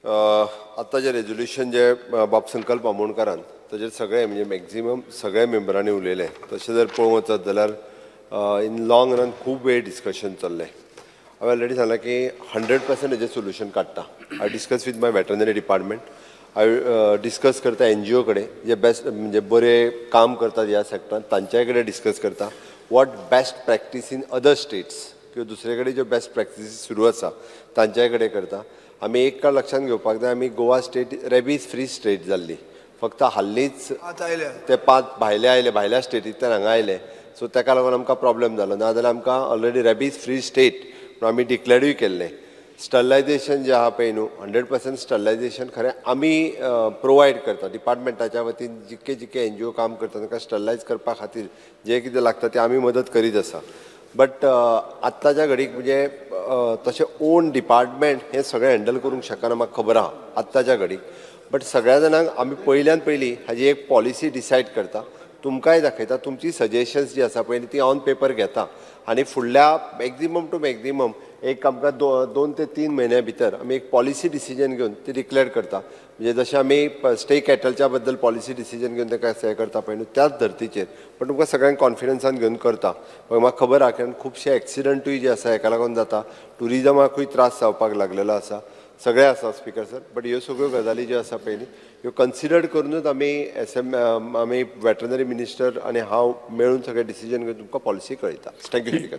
आतां जें रेजोल्युशन जे बाब संकल्प आमोणकारान ताजेर सगळे म्हणजे मॅक्झिमम सगळे मेंबरांनी उलयले. तशें जर पळोवंक वचत जाल्यार इन लॉंग रन खूब वेळ डिस्कशन चल्लें. हांवें ऑलरेडी सांगलां की 100% हेजें सोल्युशन काडटा. I discuss with my veterinary department, I discuss करता एनजीओ कडेन जे बेस्ट म्हणजे बरें काम करतात ह्या सेक्टरान तांच्याय कडेन डिस्कस करता. What best practice in other states किंवा दुसरे कडेन ज्यो बेस्ट प्रॅक्टिसीस सुरू आसा तांच्याय कडेन करता. आमी एक काळ लक्षांत घेवपाक जाय, आमी Goa state rabies free state जाल्ली, फक्त हाल्लीच ते 5 भायले आयले, भायल्या स्टेटींतल्यान हांगा आयले, सो ताका लागून आमकां प्रॉब्लम जालो. नाजाल्यार आमकां ऑलरेडी रेबीज फ्री स्टेट म्हणून आमी डिक्लेरूय केल्लें. स्टरलायजेशन जें आहा पळय न्हू, 100% स्टरलायजेशन खरें आमी प्रोवायड करता डिपार्टमेंटाच्या वतीन. जितके जितके एनजीओ काम करता तांकां स्टरलायज करपा खातीर जें कितें लागता तें आमी मदत करीत आसा. बट आत्ताच्या घडीक म्हणजे तशें ओन डिपार्टमेंट हें सगळें हँडल करूंक शकना, म्हाका खबर आहा आत्ताच्या घडीक. बट सगळ्या जाणांक आमी पयल्यान पयलीं हाजी एक पॉलिसी डिसायड करता, तुमकांय दाखयता, तुमची सजेशन्स जी आसा पयलीं ती ऑन पेपर घेता आनी फुडल्या मॅक्झिमम टू मॅक्झिमम एक आमकां 2 ते 3 म्हयन्या भितर आमी एक पॉलिसी डिसिजन घेवन ती डिक्लेअर करता. म्हणजे जशें आमी स्टे कॅटलच्या बद्दल पॉलिसी डिसिजन घेवन ताका हें करता पळय न्हू त्याच धर्तीचेर. पण तुमकां सगळ्यांक कॉन्फिडन्सान घेवन करता. म्हाका खबर आहा कारण खुबशे एक्सिडंटूय जे आसा हेका लागून जाता, ट्युरिजमाकूय त्रास जावपाक लागलेलो आसा, सगळें आसा स्पीकर सर. बट ह्यो सगळ्यो गजाली ज्यो आसा पयलीं ह्यो कन्सिडर करुनूच आमी एस एम आमी वेटरनरी मिनिस्टर आनी हांव मेळून सगळें डिसिजन घेवन तुमकां पॉलिसी कळयता. Thank you speaker.